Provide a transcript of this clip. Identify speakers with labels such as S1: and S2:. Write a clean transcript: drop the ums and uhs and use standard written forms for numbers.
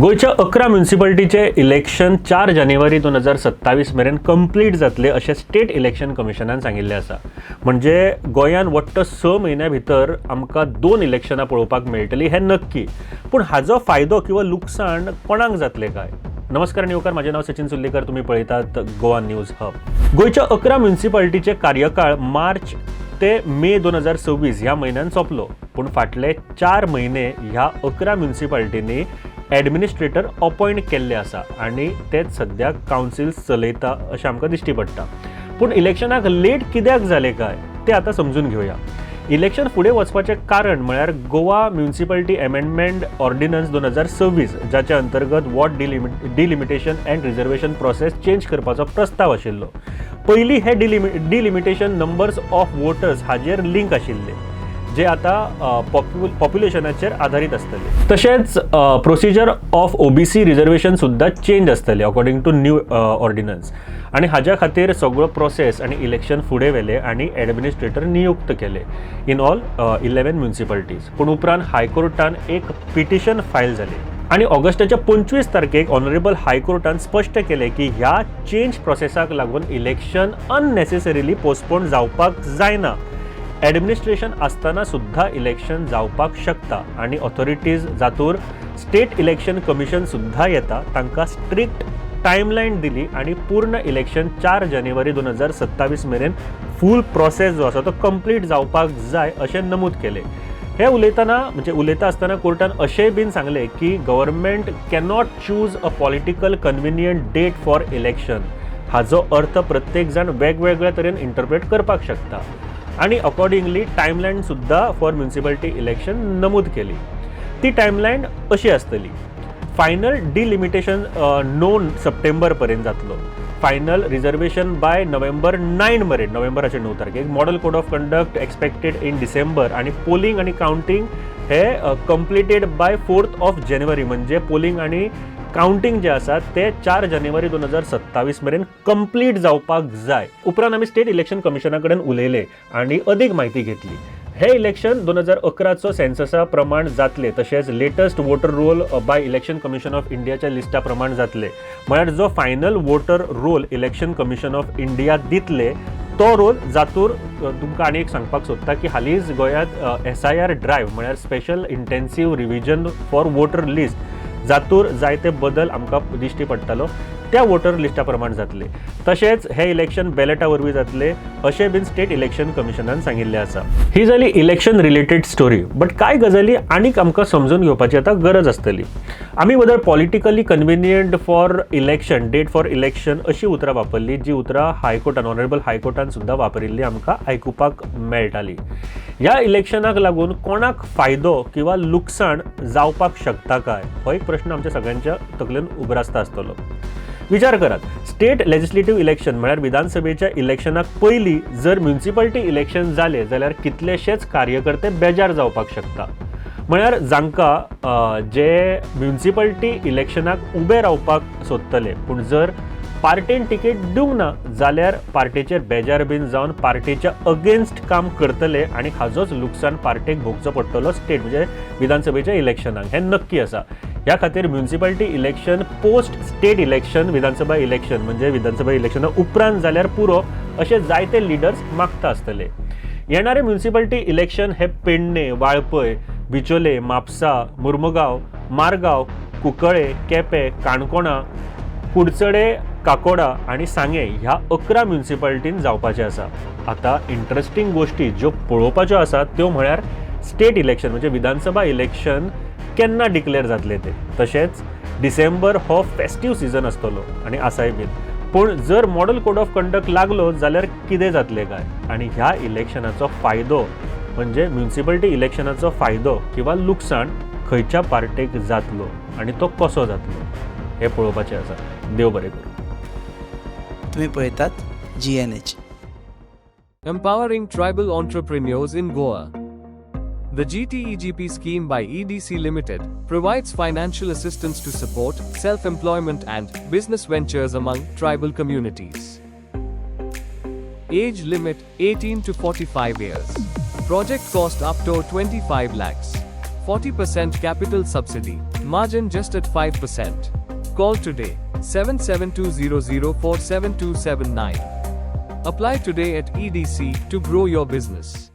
S1: गोंयच्या 11 म्युनिसिपालिटीचे इलेक्शन 4 जानेवारी 2027 मेरेन कंप्लीट जातले अशें स्टेट इलेक्शन कमिशनान सांगिल्लें आसा. म्हणजे गोंयान वट्ट 6 म्हयन्या भितर आमकां दोन इलेक्शनां पळोवपाक मेळटलीं हें नक्की. पूण हाजो फायदो किंवा लुकसाण कोणाक जातलें काय? नमस्कार आनी येवकार. म्हाजें नांव सचिन सुर्लेकर. तुमी पळयतात गोवा न्यूज हब. गोंयच्या 11 म्युनिसिपालिटीचे कार्यकाळ मार्च ते मे 2026 ह्या म्हयन्यान सोंपलो. पूण फाटले 4 म्हयने ह्या 11 म्युनिसिपालिटींनी एडमिनिस्ट्रेटर अपॉयंट केल्ले आसा आनी तेच सद्याक कावन्सिल चलयता अशें आमकां दिश्टी पडटा. पूण इलेक्शनाक लेट कित्याक जालें काय तें आतां समजून घेवया. इलेक्शन फुडें वचपाचें कारण म्हळ्यार गोवा म्युनिसिपालिटी अमेंडमेंट ऑर्डिनन्स 2026, जाच्या अंतर्गत ward delimitation and reservation process change करपाचो प्रस्ताव आशिल्लो. पयलीं हे डिलिमिटेशन नंबर्स ऑफ वोटर्स हाजेर लिंक आशिल्ले, जे आतां पॉप्युलेशनाचेर आधारीत आसतले. तशेंच प्रोसिजर ऑफ ओबीसी रिजर्वेशन सुद्दां चेंज आसतले अकॉर्डिंग टू न्यू ऑर्डिनन्स. आनी हाज्या खातीर सगळो प्रोसेस आनी इलेक्शन फुडें व्हेले आनी एडमिनिस्ट्रेटर नियुक्त केले इन ऑल 11 म्युनिसिपालिटीज. पूण उपरांत हायकोर्टान एक पिटिशन फायल जालें आनी ऑगस्टाच्या 25 तारखेक ऑनरेबल हायकोर्टान स्पश्ट केलें की ह्या चेंज प्रोसेसाक लागून इलेक्शन अननेसेसरीली पोस्टपोन जावपाक जायना. एडमिनिस्ट्रेशन आसतना सुद्दां इलेक्शन जावपाक शकता आनी ऑथॉरिटीज, जातूर स्टेट इलेक्शन कमिशन सुद्दां येता, तांकां स्ट्रिक्ट टायमलायन दिली आनी पूर्ण इलेक्शन 4 जानेवारी 2027 मेरेन फूल प्रोसेस जो आसा तो कंप्लीट जावपाक जाय अशें नमूद केलें. हे उलयतना, म्हणजे उलयता आसतना कोर्टान अशेंय बीन सांगलें की government cannot choose a political convenient date for election. हाजो अर्थ प्रत्येक जाण वेगवेगळ्या तरेन इंटरप्रेट करपाक शकता आनी अकॉर्डिंगली टायमलायन सुद्दां फॉर म्युनिसिपालिटी इलेक्शन नमूद केली. ती टायमलायन अशी आसतली: फायनल डिलिमिटेशन 9 सप्टेंबर पर्यंत जातलो, फायनल रिजर्वेशन बाय नोव्हेंबर 9 मेरेन, नोव्हेंबराचे 9 तारखेक, model code of conduct expected in December आनी पोलिंग आनी कावंटींग हे completed by 4th of January. म्हणजे पोलिंग आनी कावंटींग जे आसा ते 4 जानेवारी 2027 मेरेन कंप्लीट जावपाक जाय. उपरांत आमी स्टेट इलेक्शन कमिशना कडेन उलयले आनी अदीक म्हायती घेतली. हे इलेक्शन 2011चो सेन्ससा प्रमाण जातले, तशेंच latest voter roll by Election Commission of इंडियाच्या लिस्टा प्रमाण जातले. म्हळ्यार जो final voter roll Election Commission of India दितले तो रोल. जातूर तुमकां आनी एक सांगपाक सोदता की हालींच गोंयांत एसआयआर ड्रायव्ह, म्हळ्यार special intensive revision for voter list, जातूर जायते बदल आमकां दिश्टी पडटालो, त्या वोटर लिस्टा प्रमाण जातले. तशेंच हे इलेक्शन बॅलेटा वरवीं जातले अशें बीन स्टेट इलेक्शन कमिशनान सांगिल्लें आसा. ही जाली इलेक्शन रिलेटेड स्टोरी. बट कांय गजाली आनीक आमकां समजून घेवपाची आतां गरज आसतली. आमी whether politically convenient for election, date for election अशी उतरां वापरली, जी उतरां हायकोर्टान, ऑनरेबल हायकोर्टान सुद्दां वापरिल्ली आमकां आयकुपाक मेळटाली. ह्या इलेक्शनाक लागून कोणाक फायदो किंवा लुकसाण जावपाक शकता काय, हो एक प्रश्न आमच्या सगळ्यांच्या तकलेन उब्रासता आसतलो. विचार करात, स्टेट लेजिस्लेटिव्ह इलेक्शन म्हळ्यार विधानसभेच्या इलेक्शनाक पयलीं जर म्युनिसिपालिटी इलेक्शन जालें जाल्यार कितलेशेच कार्यकर्ते बेजार जावपाक शकता. म्हळ्यार जांकां जे म्युनिसिपालिटी इलेक्शनाक उबे रावपाक सोदतले, पूण जर पार्टेन तिकेट दिवंक ना जाल्यार पार्टेचेर बेजार बीन जावन पार्टेच्या अगेन्स्ट काम करतले आनी हाजोच लुकसाण पार्टेक भोगचो पडटलो स्टेट म्हणजे विधानसभेच्या इलेक्शनाक, हें नक्की आसा. ह्या खातीर municipality election post state election, विधानसभा इलेक्शन, म्हणजे विधानसभा इलेक्शना उपरांत जाल्यार पुरो अशे जायते लिडर्स मागता आसतले. येणारे म्युनिसिपालिटी इलेक्शन हे पेडणे, वाळपय, बिचोले, म्हापसा, मुर्मुगांव, मारगांव, कुंकळे, केपें, काणकोणा, कुडचडे, काकोडा आनी सांगें ह्या 11 म्युनिसिपालिटीन जावपाचें आसा. आतां इंट्रस्टींग गोश्टी ज्यो पळोवपाच्यो आसात त्यो म्हळ्यार स्टेट इलेक्शन म्हणजे विधानसभा इलेक्शन केन्ना डिक्लेअर जातलें तें. तशेंच डिसेंबर हो फेस्टीव सिजन आसतलो आनी आसाय बीन, पूण जर मॉडल कोड ऑफ कंडक्ट लागलो जाल्यार कितें जातलें काय आनी ह्या इलेक्शनाचो फायदो, म्हणजे म्युनिसिपालिटी इलेक्शनाचो फायदो किंवा लुकसाण खंयच्या पार्टेक जातलो आनी तो कसो जातलो हें पळोवपाचें आसा. देव बरें करूं.
S2: तुम्ही पळयतात GNH.
S3: Empowering tribal entrepreneurs in Goa. The GTEGP scheme by EDC Limited provides financial assistance to support self employment and business ventures among tribal communities. Age limit 18 to 45 years. Project cost up to 25 lakhs. 40% capital subsidy. Margin just at 5%. Call today 77200 47279. Apply today at EDC to grow your business.